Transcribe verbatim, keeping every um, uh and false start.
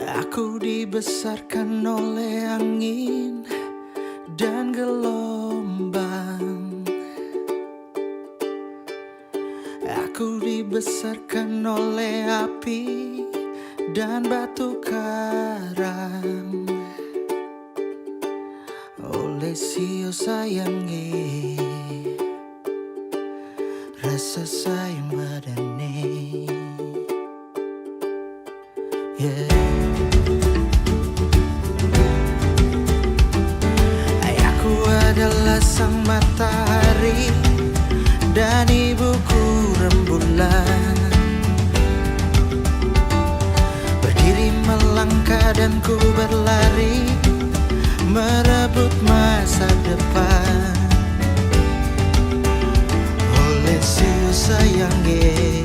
Aku dibesarkan oleh angin dan gelombang. Aku dibesarkan oleh api dan batu karang. Oleh sio sayang e, rasa sayang badan e. Yeah. Ayahku adalah sang matahari dan ibuku rembulan. Berdiri melangkah dan ku berlari, merebut masa depan. Oleh sio sayang e,